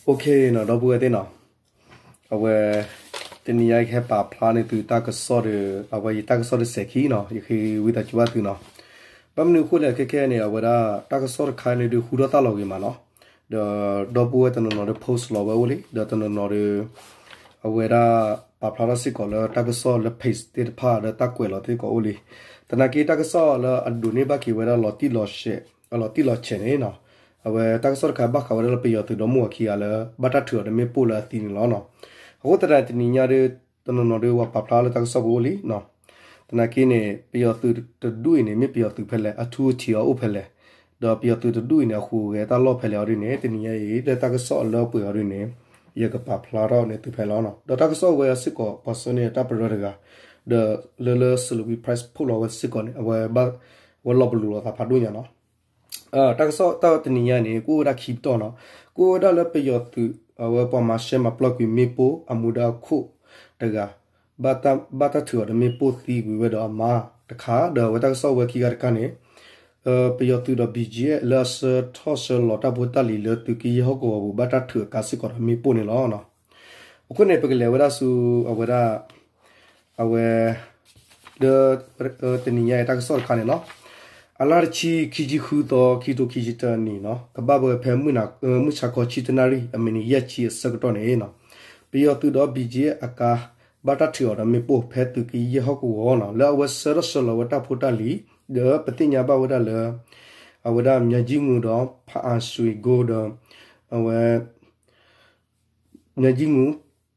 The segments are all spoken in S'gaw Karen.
နီၤ ဒီပုၢ်ဝဲၢ်သ့ၣ်နီၤ, အဝဲ တနံၤညါယကဟဲပာ်ဖျါန့ၢ်သုတၢ်ကစီၣ်ဒီး အဝဲယတၢ်ကစီၣ်တစဲးခံနီၤ ယဃ့ဝံသးစူၤဘၣ်သုနီၤ. ဘၣ်မနုၤအဃိလဲၣ် ခဲခဲန့ၣ် အဝဲဒၣ်တၢ်ကစီၣ်တခါန့ၣ်ဒုးဟူထီၣ်သါလီၤဂ့ၤမးနီၤ, ဒီးဒီပုၢ်ဝဲၢ်တနီၤနီၤဒုး post လီၤဝဲအိၣ်လံ ဒီးတနီၤနီၤဒုး အဝဲဒၣ် ပာ်ဖျါထီၣ်စ့ၢ်ကီးလၢတၢ်ကစီၣ်လၢ page သ့ၣ်တဖၣ်ဒီးတၢ်ကွဲးလီၤသ့ၣ်ကီးအိၣ်လံ. သနာ်က့တၢ်ကစီၣ်လၢအဒိးန့ၢ်ဘၣ်က့ၤဝဲဒၣ်လီၤတံၢ်လီၤဆဲး အလီၤတံၢ်လီၤဆဲးန့ၣ်နီၤ, အဝဲတၢ်ကစီၣ်တခါဘၣ်ဃးဝဲဒၣ်လၢပယီၤသုးဒီမါဝၤခံဂၤလၢ ဘၣ်တၢ်ထုးအီၤဒီးမ့ၣ်ပိၢ်လၢအသံန့ၣ်လီၤနီၤ. အဃိသတးတနံၤညါဒီး တနီၤနီၤဒုးပာ်ဖျါလၢတၢ်ကစီၣ်ပူၤအိၣ်လံနီၤ. သနာ်က့န့ၣ် ပယီၤသုးတဒူၣ်အံၤန့ၣ် မ့ၢ်ပယီၤသုးဖဲလဲၣ် အထူအထံးအအိၣ်ဖဲလဲၣ်, ဒီးပယီၤသုးတဒူၣ်အံၤန့ၣ် အဟူးဂဲၤတၢ်လီၢ်ဖဲလဲၣ်အီၤဒ်န့ၣ် တနံၤညါအံၤ လၢတၢ်ကစီၣ်အလၢအပှဲၤအီၤဒ်န့ၣ် ယကပာ်ဖျါထီၣ်န့ၢ်သုဖဲလီၤနီၤ. ဒီးတၢ်ကစီၣ်ဝဲအစ့ၢ်ကီး ပှၤဆှၢန့ၢ်တၢ်ပရၢတဂၤ ဒီးလၢလၢ Salween Press ဖီၣ်လီၤဝဲစ့ၢ်ကီးန့ၣ် အဝဲဘၣ် ဝဲလီၤပလိာ်လီၤသးဖးဒိၣ်ညါနီၤ. တၢ်ကစီၣ်တၢ်တနံၤညါန့ၣ် ကအိၣ်ဝဲဒၣ်ခံပတီၢ်နီၤ. ကအိၣ်ဝဲဒၣ်လၢပယီၤသုး အဝဲပှၤမၤရှဲမၤပျီကွံာ်မ့ၣ်ပိၢ်အမူဒါခိၣ်တဂၤ ဘၣ်တၢ်ထုးအီၤဒီးမ့ၣ်ပိၢ်သံကွံာ်ဝဲဒီးအမါတခါ ဒီးအဝဲတၢ်ကစီၣ်ဝဲခံခါတခါန့ၣ် ပယီၤသုးဒီး ဘီၣ်ကၠံၣ်အဲၣ် လၢအဆှၢထီၣ်ဆှၢလီၤတၢ်ဖိတၢ်လံၤလၢသုးက့ယဲၢ်ဟီၣ်ကဝီၤပူၤ ဘၣ်တၢ်ထုးအကါစ့ၢ်ကီးဒီးမ့ၣ်ပိၢ်န့ၣ်လီၤ. အဃိန့ၣ် ပကလဲၤဝဲဒၣ်ဆူအဝဲဒၣ် အဝဲ ဒီး တနံၤညါအံၤတၢ်ကစီၣ်တခါန့ၣ်နီၤ, အလါတဆံ ခံဆံဃုသီ ခံထိခံဆံတၢအနံၣ်နီၤ ကဘၣ်ဝဲဖဲ မုၢ်ဆါခီဆံတၢနၣ်ရံၣ် အမံးနံးယဲၢ်ဆံအဆၢကတီၢ်န့ၣ်နီၤ, ပယီၤသုးဒီး ဘီၣ်ကၠံၣ်အဲၣ် အကါ ဘၣ်တၢ်ထုးအီၤဒီးမ့ၣ်ပိၢ်ဖဲသုးက့ယဲၢ်ဟီၣ်ကဝီၤနီၤ လၢအဝဲဆှၢထီၣ်ဆှၢလီၤဝဲတၢ်ဖိတၢ်လံၤ ဒီးပသ့ၣ်ညါဘၣ်ဝဲဒၣ်လၢ အဝဲဒၣ် မၠဲကၠံမူဒီး ဖးအါရွှ့ကိဒီး အဝဲ မၠဲကၠံမူ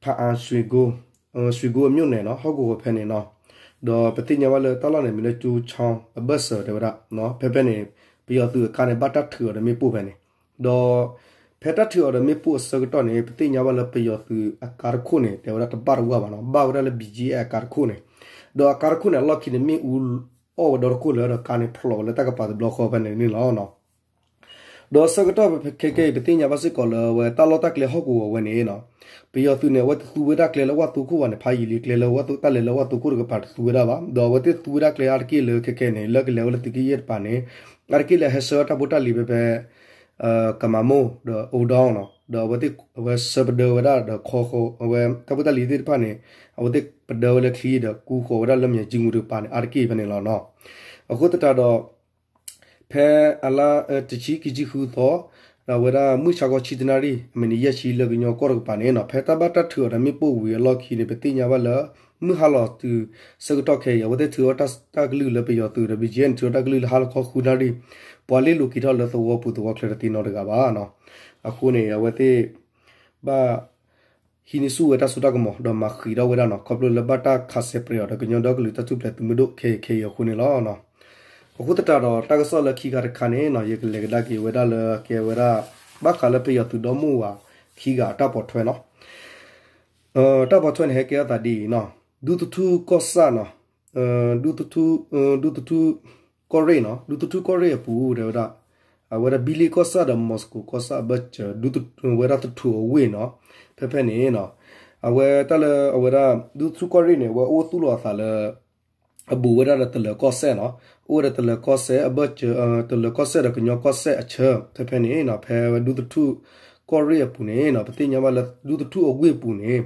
ဖးအါရွှ့ကိ ရွှ့ကိအမျိၣ်နဲၣ်နီၤ ဟီၣ်ကဝီၤဖဲန့ၣ်နီၤ, ဒီးပသ့ၣ်ညါဘၣ်လၢတၢ်လီၢ်န့ၣ်မ့ၢ်လၢ ကၠိဆီ အဘၢၣ်စၢၤတဲဝဲဒၣ်, ဖဲဖဲန့ၣ် ပယီၤသုးအကါန့ၣ် ဘၣ်တၢ်ထုးအီၤဒီးမ့ၣ်ပိၢ်ဖဲန့ၣ်, ဒီး ဖဲတၢ်ထုးအီၤဒီးမ့ၣ်ပိၢ်အဆၢကတီၢ်န့ၣ် ပသ့ၣ်ညါဘၣ်လၢပယီၤသုးအကါတခိၣ်န့ၣ် တဲဝဲဒၣ်တဘၣ်တဝၢ်ဘၣ်နီၤ ဘၣ်ဝဲဒၣ်လၢ ဘီၣ်ကၠံၣ်အဲၣ် အကါတခိၣ်န့ၣ်, ဒီးအကါတခိၣ်န့ၣ် အလီၢ်ခံန့ၣ် မ့ၣ်အူအီၣ်ဝဲဒီတခိၣ်လၢဒီးကါန့ၣ် ဖျိးဝဲလၢတၢ်ကပၤတဘျီဃီဖဲန့ၣ်န့ၣ်လီၤ. ဒီးဆၢကတီၢ်ခဲကနံၣ်အံၤ ပသ့ၣ်ညါဘၣ်စ့ၢ်ကီးလၢအဝဲတၢ်လီၢ်တၢ်ကျဲဟီၣ်ကဝီၤဝဲန့ၣ်နီၤ, ပယီၤသုးန့ၣ် အဝဲတသူဝဲဒၣ်ကျဲလၢဝၣ်သိခိၣ်ဘၣ်န့ၣ် ဖးယံာ်လံ ကျဲလၢဝၣ်သိတၢ်လဲၤလၢဝၣ်သိခိၣ်တကပၤတသူဝဲဒၣ်ဘၣ်, ဒီးအဝဲသ့ၣ်သူဝဲဒၣ်ကျဲအါတက့ၢ်လၢခဲခဲန့ၣ် လၢကလဲၤဝဲလၢသုးက့ယဲၢ်တကပၤန့ၣ်, အါတက့ၢ်လၢဟဲဆှၢတၢ်ဖိတၢ်လံၤဖဲဖဲ ကမၤမိၢ် ဒီး အိၣ်ဒီနီၤ, ဒီးအဝဲသ့ၣ်အဝဲဆှၢပဒၢဝဲဒၣ်ဒီးခီဃီ အဝဲတၢ်ဖိတၢ်လံၤသ့ၣ်တဖၣ်န့ၣ် အဝဲသ့ၣ်ပဒၢဝဲလၢချံဒီးကူဃီၤဝဲဒၣ်လၢမၠဲကၠံမူတကပၤန့ၣ် အါတက့ၢ်ဖဲန့ၣ်လီၤနီၤ. အဃိသတးဒီး ဖဲအလါတဆံ ခံဆံဃုသီ ဒီးအဝဲဒၣ်မုၢ်ဆါခီဆံတနၣ်ရံၣ် အမံးနံးယဲၢ်ဆံလၢကညီကီၢ်တကပၤန့ၣ်နီၤ, ဖဲတၢ်ဘၣ်တၢ်ထုးအီၤဒီးမ့ၣ်ပိၢ်ဝံၤအလီၢ်ခံန့ၣ် ပသ့ၣ်ညါဘၣ်လၢ မုၢ်ဟါလီၤတုၤဆၢကတီၢ်ခဲအံၤ အဝဲသ့ၣ်ထုးထီၣ်တၢ်ကလုၢ်လၢပယီၤသုးဒီး ဘီၣ်ကၠံၣ်အဲၣ်န့ၣ် ထုးထီၣ်တၢ်ကလုၢ်လၢဟါလီၤခီဃုနၣ်ရံၣ်, ပှၤလ့ၣ်လိၤက့ၤထီၣ်လၢသဝီပူၤသဝီချၢတသ့နီတဂၤဘၣ်နီၤ. အဃိန့ၣ် အဝဲသ့ၣ် ဘၣ် ဟံးန့ၢ်ဆူၣ်ဝဲတၢ်စိတၢ်ကမီၤ ဒီးမၤဃံးထီၣ်ဝဲဒၣ်နီၤ, ခီဖျိလၢဘၣ်တၢ်ခးစဲးပြဲးအီၤဒီးကညီဒီကလုာ်တၢ်ထူၣ်ဖျဲးသုးမုၢ်ဒိၣ်ခဲအံၤခဲအံၤအဃိန့ၣ်လီၤ. အဃိသတးဒီး တၢ်ကစီၣ်လၢခံခါတခါန့ၣ်နီၤ ယကလဲၤကဒါက့ၤဝဲဒၣ်လၢကဲဝဲဒၣ် ဘၣ်ဃးလၢပယီၤသုးဒီမါဝၤခံဂၤအတၢ်ပိာ်ထွဲနီၤ. တၢ်ပိာ်ထွဲန့ၣ် ဟဲကဲထီၣ်သးဒ်အံၤနီၤ, ဒူသထူၣ်ကီၢ်ဆၣ်နီၤ, ဒူသထူၣ် ဒူသထူၣ်ကီၢ်ရ့ၣ်နီၤ, ဒူသထူၣ်ကီၢ်ရ့ၣ်အပူၤ တဲဝဲဒၣ် အဝဲဒၣ်ဘံလ့ကီၢ်ဆၣ်ဒီး မီၤစကိၤကီၢ်ဆၣ်အဘၢၣ်စၢၤ ဒူသထူၣ်ဝဲဒၣ်သထူၣ်အဝ့ၢ်နီၤ, ဖဲဖဲန့ၣ်နီၤ, အဝဲတၢ်လၢအဝဲဒၣ် ဒူသထူၣ်ကီၢ်ရ့ၣ်န့ၣ် အဝဲအိၣ်သူၣ်လီၤအသးလၢ အဘူးဝဲဒၣ်ဒီးတလၢၤကီၢ်စဲၣ်နီၤ, အိၣ်ဝဲဒၣ်တလၢၤကီၢ်စဲၣ် တလၢၤကီၢ်စဲၣ်ဒီးကညီကီၢ်စဲၣ်အဆၢ ဖဲဖဲန့ၣ်နီၤ, ဖဲဝဲဒူသထူၣ်ကီၢ်ရ့ၣ်အပူၤန့ၣ်နီၤ, ပသ့ၣ်ညါဘၣ်လၢဒူသထူၣ်အဝ့ၢ်ပူၤန့ၣ်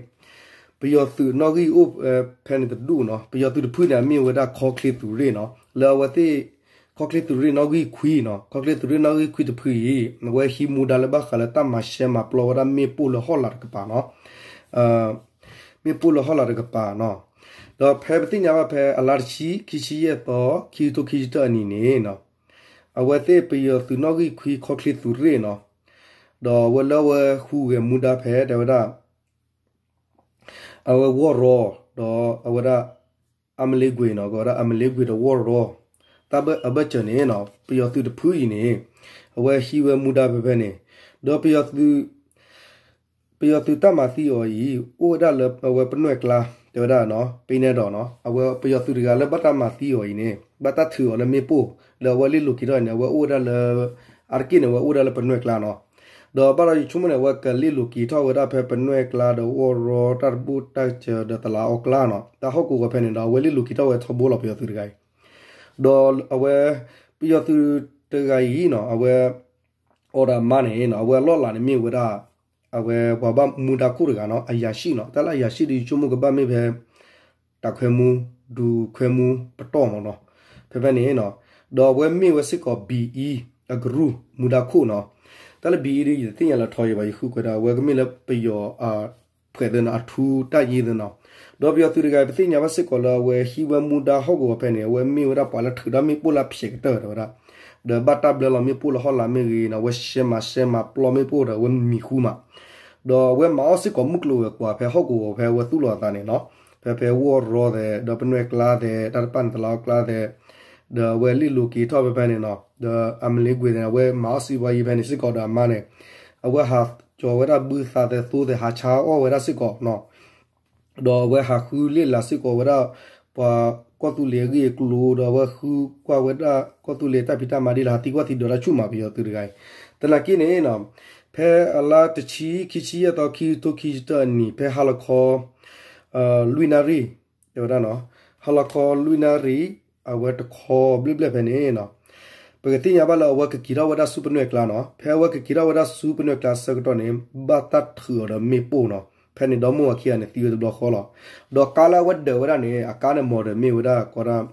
ပယီၤသုးနီၣ်ဂံၢ်အိၣ် ဖဲန့ၣ်တဒူၣ်နီၤ, ပယီၤသုးတဖုန့ၣ် အမ့ၢ်ဝဲဒၣ်ခီချ့သုးရ့ၣ်နီၤ, လၢအဝဲသ့ၣ် ခီချ့သုးရ့ၣ်နီၣ်ဂံၢ်ခွံနီၤ, ခီချ့သုးရ့ၣ်နီၣ်ဂံၢ်ခွံတဖုအံၤ အဝဲဟံးမူဒါလၢဘၣ်ဃးလၢတၢ်မၤရှဲမၤပျီဝဲဒၣ်မ့ၣ်ပိၢ်လၢဟီၣ်လာ်တကပၤနီၤ, မ့ၣ်ပိၢ်လၢဟီၣ်လာ်တကပၤနီၤ, ဒီးဖဲပသ့ၣ်ညါဘၣ်ဖဲအလါတဆံ ခံဆံယဲၢ်သီ ခံကထိခံဆံတၢအနံၤန့ၣ်နီၤ, အဝဲသ့ၣ်ပယီၤသုးနီၣ်ဂံၢ်ခွံခီချ့သုးရ့ၣ်နီၤ, ဒီးအဝဲလၢအဝဲဟူးဂဲၤမူဒါဖဲ တဲဝဲဒၣ် အဝဲဝီၢ်ရီ ဒီးအဝဲဒၣ် အမလ့ကွ့ၤနီၤ, ကဝဲဒၣ်အမလ့ကွ့ၤဒီးဝီၢ်ရီ တၢ်ဘၢၣ်အဘၢၣ်စၢၤန့ၣ်နီၤ, ပယီၤသုးတဖုအံၤန့ၣ် အဝဲဟံးဝဲမူဒါဖဲဖဲန့ၣ်, ဒီးပယီၤသုး ပယီၤသုးတၢ်မၤသံအီၤအံၤ အိၣ်ဝဲဒၣ်လၢအဝဲပနွဲၣ်ကျါ တဲဝဲဒၣ်နီၤ, ပ့နဲဒီးနီၤ, အဝဲပယီၤသုးတဂၤလၢဘၣ်တၢ်မၤသံအီၤအံၤန့ၣ် ဘၣ်တၢ်ထုးအီၤလၢမ့ၣ်ပိၢ် လၢအဝဲလ့ၣ်လိၤက့ၤထီၣ်န့ၣ် အဝဲအိၣ်ဝဲဒၣ်လၢ အါတက့ၢ်န့ၣ် အဝဲအိၣ်ဝဲဒၣ်လၢပနွဲၣ်ကျါနီၤ, ဒီးဘၣ်ဒီးယဆိကမိၣ်န့ၣ် အဝဲကလ့ၣ်လိၤက့ၤထီၣ်ဝဲဒၣ်ဖဲပနွဲၣ်ကျါဒီးဝီၢ်ရီ တၢ်တဘူၣ်တၢ်စၢၤဒီးတလးအီကျါနီၤ, တၢ်ဟီၣ်ကဝီၤဖဲန့ၣ်ဒီး အဝဲလ့ၣ်လိၤက့ၤထီၣ်ဝဲထီဘိလီၤ ပယီၤသုးတဂၤအံၤ, ဒီးအဝဲ ပယီၤသုးတဂၤအံၤနီၤ အဝဲ အီၤဒီးအမါန့ၣ်နီၤ အဝဲအလီၢ်လၤန့ၣ်မ့ၢ်ဝဲဒၣ် အဝဲပှၤဘၣ်မူဒါခိၣ်တဂၤနီၤ အရာရှိနီၤ တၢ်လၢအရာရှိဒီး ယဆိကမိၣ်ကဘၣ်မ့ၢ်ဖဲ တပ်ခွဲမှူး ဒုခွဲမှူးပတီၢ်မးနီၤ ဖဲဖဲန့ၣ်နီၤ ဒီးအဝဲမ့ၢ်ဝဲစ့ၢ်ကီး ဘံအံ အကရူၢ် မူဒါခိၣ်နီၤ တၢ်လၢဘံအံဒီး ယတသ့ၣ်ညါလၢထီယံၤဘၣ် ယဃုကွဲးဒၣ် အဝဲကမ့ၢ်လၢပယီၤ ဖှဲးသ့နီၤ အထူတၢ်ယ့သ့နီၤ ဒီးပယီၤသုးတဂၤ ပသ့ၣ်ညါဘၣ်စ့ၢ်ကီးလၢအဝဲဟံးဝဲမူဒါဟီၣ်ကဝီၤဖဲန့ၣ် အဝဲမ့ၢ်ဝဲဒၣ်ပှၤလၢထုးဒီးမ့ၣ်ပိၢ်လၢဖျဲးကတၢၢ်တဲဝဲဒၣ် ဒီးဘၣ်တၢ်ဘျၢလီၤမ့ၣ်ပိၢ်လၢဟီၣ်လာ်မ့ၢ်ဂ့ၤနီၤ အဝဲရှဲမၤရှဲမၤပျီမ့ၣ်ပိၢ်ဒီး အဝဲမံၤဃူမး ဒီးအဝဲမၤအီၣ်စ့ၢ်ကီးမုၢ်ကျိၤဝဲၤကွာ်ဖဲဟီၣ်ကဝီၤဖဲအဝဲသူၣ်လီၤအသးန့ၣ်နီၤ ဖဲဖဲဝီၢ်ရီသဲး ဒီးပနွဲၣ်ကျါသဲး တၢ်တပၣ်န့ၣ်တလါအီၣ်ကျါသဲး ဒီးအဝဲလ့ၣ်လိၤက့ၤထီၣ်ဖဲဖဲန့ၣ်နီၤ ဒီးအမလ့ကွ့ၤသဲးန့ၣ် အဝဲမၤအီၣ်စံးဘှါယံၤဖဲန့ၣ်စ့ၢ်ကီးဒီးအမါန့ၣ် အဝဲဟးကၠီၤဝဲဒၣ်ဘုသးသဲးသိသဲး ဟးဆါအီၣ်ဝဲဒၣ်စ့ၢ်ကီးနီၤ ဒီးအဝဲဟးဃုလ့ၣ်လၤစ့ၢ်ကီးဝဲဒၣ် ပှၤကီၢ်သူလ့ၤအဂ့ၢ်အကျိၤ ဒီးအဝဲဃုကွၢ်ဝဲဒၣ်ကီၢ်သူလ့ၤတၢ်ဖံးတၢ်မၤဒ်လဲၣ် ဟးသံကွၢ်သံဒိးတၢ်ဆူၣ်မး ပယီၤသုးတဂၤအံၤ သနာ်က့န့ၣ်နီၤ ဖဲအလါတဆံ ခံဆံယဲၢ်သီ ခံကထိခံဆံတၢအနံၤ ဖဲဟါလီၤခီ လွံၢ်နၣ်ရံၣ် တဲဝဲဒၣ်နီၤ ဟါလီၤခီလွံၢ်နၣ်ရံၣ် အဝဲတခီဘျဲၣ်ဘျဲၣ်ဖဲန့ၣ်နီၤ ပကသ့ၣ်ညါဘၣ်လၢအဝဲကက့ၤထီၣ်ဝဲဒၣ်ဆူပနွဲၣ်ကျါနီၤ ဖဲအဝဲကက့ၤထီၣ်ဝဲဒၣ်ဆူပနွဲၣ်ကျါဆၢကတီၢ်န့ၣ် ဘၣ်တၢ်ထုးအီၤဒီးမ့ၣ်ပိၢ်နီၤ ဖဲန့ၣ်ဒီမါဝၤခံဂၤန့ၣ်သံဝဲတဘျီဃီလီၤ ဒီးကါလၢအဝဲဒၢးဝဲဒၣ်န့ၣ် အကါန့ၣ် model မ့ၢ်ဝဲဒၣ်ကီးဒၣ်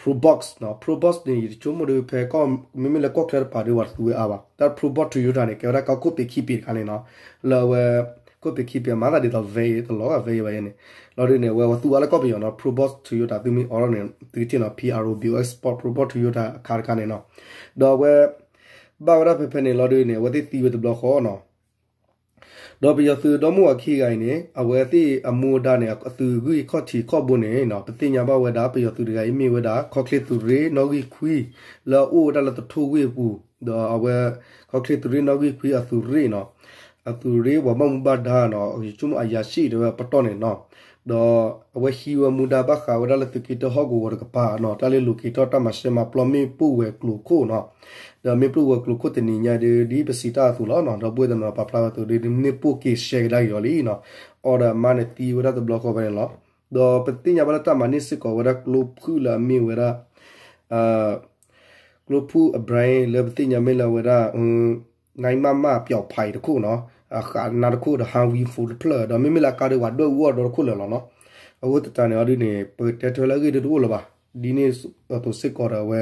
Probox နီၤ Probox န့ၣ် ယတဆိကမိၣ်ဒီးဖဲကီၢ် မ့မ့ၢ်လၢကီၢ်ချၢတပၤဒီးပှၤတသူဝဲအါဘၣ် တၢ် Probox Toyota န့ၣ် ကဲဝဲဒၣ်ကါခိၣ်ပ့ၤခံပ့ၤတခါန့ၣ်နီၤ လၢအဝဲ ခိၣ်ပ့ၤခံပ့ၤအမၤသးဒ်သိး van တလီၤဂာ် van ဘၣ်ယဲန့ၣ် လီၤဒုးန့ၣ် အဝဲသူအါလၢကီၢ်ပယီၤနီၤ Probox Toyota သုမ့ၢ်အိးထီၣ်န့ၣ် သုကထံၣ်နီၤ P R O B O X Sport Probox Toyota အခါတခါန့ၣ်နီၤ ဒီးအဝဲ ဘၣ်ဝဲဒၣ်ဖဲဖဲန့ၣ်လီၤဒုးန့ၣ် အဝဲသ့ၣ်သံဝဲတဘျီဃီနီၤ ဒီးပယီၤသုးဒီမါဝၤခံဂၤအံၤန့ၣ် အဝဲသ့ၣ်အမူဒါန့ၣ် အသုးဂံၢ်ခီၣ်ထံးခီၣ်ဘိန့ၣ်နီၤ ပသ့ၣ်ညါဘၣ်ဝဲဒၣ် ပယီၤသုးတဂၤအံၤမ့ၢ်ဝဲဒၣ် ခီချ့သုးရ့ၣ်နီၣ်ဂံၢ်ခွံ လၢအအိၣ်ဝဲဒၣ်လၢသထူဝ့ၢ်အပူၤ ဒီးအဝဲ ခီချ့သုးရ့ၣ်နီၣ်ဂံၢ်ခွံအသုးရ့ၣ်နီၤ အသုးရ့ၣ်ပှၤဘၣ်မူဘၣ်ဒါနီၤ ယဆိကမိၣ်အရာရှိတဲဝဲပတီၢ်န့ၣ်နီၤ ဒီးအဝဲဟံးဝဲမူဒါဘၣ်ဃးဝဲဒၣ်လၢသုးက့တၢဟီၣ်ကဝီၤတကပၤနီၤ တၢ်လၢလိၤက့ၤထီၣ်တၢ်မၤရှဲမၤပျီမ့ၣ်ပိၢ်ဝဲၤကျိၤခိၣ်နီၤ ဒီးမ့ၣ်ပိၢ်ဝဲၤကျိၤခိၣ်တနံၤညါဒ် ဒ်ပစံးတၢ်အသိးလီၤနီၤ ဒီပုၢ်ဝဲၢ်တနီၤပာ်ဖျါဝဲအသိးဒ် မ့ၣ်ပိၢ်က့ၤရှဲကဒါက့ၤအီၤလံနီၤ အီၣ်ဒီးအမါန့ၣ်သံဝဲဒၣ်တဘျီဃီဖဲန့ၣ်လီၤ ဒီးပသ့ၣ်ညါဘၣ်လၢတၢ်မၤန့ၢ်စ့ၢ်ကီးဝဲဒၣ်ကျိဖုၣ်လၢအမ့ၢ်ဝဲဒၣ် ကျိဖုၣ်အ brand လၢပသ့ၣ်ညါမ့ၢ်လၢဝဲဒၣ် နံမၣ်မၣ်ပျီၣ်ဖးအံၤတခိၣ်နီၤ အဃးနါတခိၣ်ဒီး ဟးဝံဖိတဖျၢၣ် ဒီးမ့မ့ၢ်လၢအကါဒုးဝဲဒွဲၣ်အူအီၣ်ဒီတခိၣ်လၢာ်လီၤနီၤ အဃိသတးန့ၣ်အီၤဒ်န့ၣ် ပကတဲထွဲလၢအဂ့ၢ်ဒ်တအိၣ်လၢၤဘၣ် ဒ်န့ၣ်အသိးစ့ၢ်ကီးဒီးအဝဲ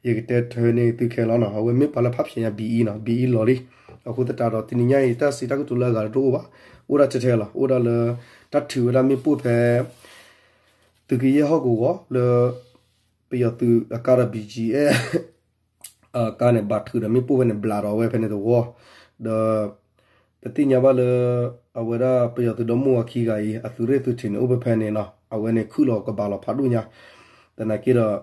ယကတဲထွဲန့ၢ်သုခဲလီၤနီၤ အဝဲမ့ၢ်ပှၤလၢဖးဖျဲးညါ ဘံအံနီၤ ဘံအံလီၤလံ အဃိသတးဒီးတနံၤညါအံၤ တၢ်စံးတၢ်ကတိၤလၢအဂၤဒ်တအိၣ်ဘၣ် အိၣ်ဒၣ်ထဲထဲလီၤ အိၣ်ဒၣ်လၢ တၢ်ထုးဝဲဒၣ်မ့ၣ်ပိၢ်ဖဲ သုးက့ယဲၢ်ဟီၣ်ကဝီၤလၢ ပယီၤသုးအကါဒီး ဘံၣ်ကၠံၣ်အဲၣ် အကါန့ၣ် ဘၣ်ထုးဒီးမ့ၣ်ပိၢ်ဖဲန့ၣ် ဘျးဒီးဝဲဖဲန့ၣ်တဝီ ဒီး ပသ့ၣ်ညါဘၣ်လၢ အဝဲဒၣ်ပယီၤသုးဒီမါဝၤခံဂၤအံၤ အသုးရ့ၣ်သုးထံးန့ၣ် အိၣ်ဖဲဖဲန့ၣ်နီၤ အဝဲန့ၣ်ခုၣ်လီၤကဘၣ်လီၤဖးဒိၣ်ညါ သနာ်က့ဒီး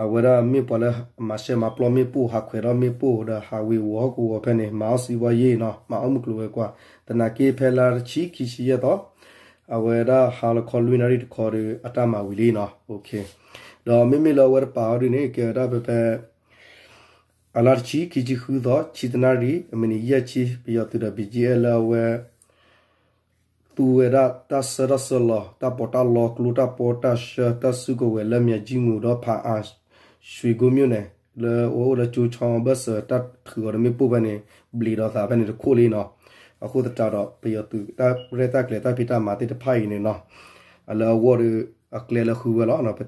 အဝဲဒၣ်မ့ၢ်ပှၤလၢမၤရှဲမၤပျီမ့ၣ်ပိၢ် ဟးခွဲးထီၣ်မ့ၣ်ပိၢ်ဒီးဟးဝ့ၤဝီၤဟီၣ်ကဝီၤဖဲန့ၣ် မၤအီၣ်စံးဘှါယ့ၣ်နီၤ မၤအီၣ်မုၢ်ကျိၤဝဲၤကွာ် သနာ်က့ဖဲလါတဆံခံဆံယဲၢ်သီ အဝဲဒၣ်ဟါလီၤခီလွံၢ်နၣ်ရံၣ်တခီဒီး အတၢ်မၤဝံၤလံနီၤ ဒီးမ့မ့ၢ်လၢအဝဲတပၤအီၤဒ်န့ၣ် ကဲဝဲဒၣ်ဖဲဖဲ အလါတဆံခံဆံဃုသီ ဆံတနၣ်ရံၣ် အမံးနံးယဲၢ်ဆံ ပယီၤသုးဒီး ဘံၣ်ကၠံၣ်အဲၣ်လၢအဝဲ သူဝဲဒၣ်တၢ်ဆၢထီၣ်ဆၢလီၤ တၢ်ပီးတၢ်လီ ကျိတၢ်ပီတၢ်ဆှၢ တၢ်စုကဝဲၤလၢမၠဲကၠံမူၤဒီးဖးအါ ရွှေကုန်းမြို့နယ် လၢအအိၣ်လၢကၠိဆီဘၢၣ်စၢၤ တၢ်ထုးအီၤဒီးမ့ၣ်ပိၢ်ဖဲန့ၣ် ဘျံးဒီးသးဖဲန့ၣ်တခိၣ်လံနီၤ အဃိသတးဒီး ပယီၤသုးတၢ်ရဲၣ်တၢ်ကျဲၤတၢ်ဖံးတၢ်မၤသ့ၣ်တဖၣ်အံၤန့ၣ်နီၤ လၢအဂီၢ်ဒီး အကျဲလၢဃုဝဲလီၤ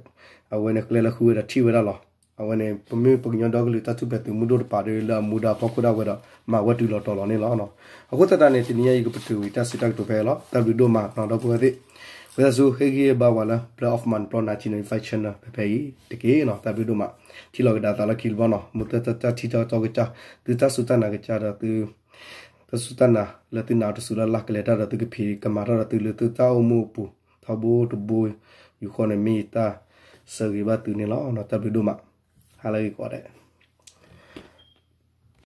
အဝဲန့ၣ်ကျဲလၢဃုဝဲဒီးထံၣ်ဝဲဒၣ်လီၤ အဝဲန့ၣ် ပမ့ၢ်ပကညီဒီကလုာ်တၢ်ထူၣ်ဖျဲးသုးမုၢ်ဒိၣ်တပၤဒီး လၢအမူဒါဖီခိၣ်ဒၣ်ဝဲဒီး မၤဝဲတုၤလီၤတီၤလီၤန့ၣ်လီၤ. အဃိသတးန့ၣ် တနံၤညါအံၤ ယကပတုာ်ဝံၤတၢ်စံးတၢ်ကတိၤဖဲအံၤလီၤ. တၢ်ဘျုးဒိၣ်မး ဒီပုၢ်ဝဲၢ်သ့ၣ်, ဝံသးစူၤ ဟ့ၣ်ဂံၢ်ဟ့ၣ်ဘါဝဲလၢ Blood of Mine နီၣ် channel five channel ဖဲဖဲအံၤတက့ၢ်နီၤ. တၢ်ဘျုးဒိၣ်မး, ထံၣ်လိာ်ကဒါသးလၢခံတဘျီနီၤ. မ်သုတၢ်ထံၣ်တၢ်တီကစၢ်, သုတၢ်စူၢ်တၢ်နာ်ကစၢ်ဒီးသု တၢ်စူၢ်တၢ်နာ်လၢသုနာ်တစူၤလၢ်လၢ်ကလဲၤတၢ်ဒီး သုကဖံးကမၤထီၣ်ဒီးသုလၢသုတၢ်အိၣ်မူအပူၤ ထီဘိတဘိယူၢ်ဃီန့ၣ် မ့ၢ်ယတၢ်ဆၢဂ့ၤဘၣ်သုန့ၣ်လီၤ. တၢ်ဘျုးဒိၣ်မး, ဟါလၢဂ့ၤကိးဂၤဒဲး.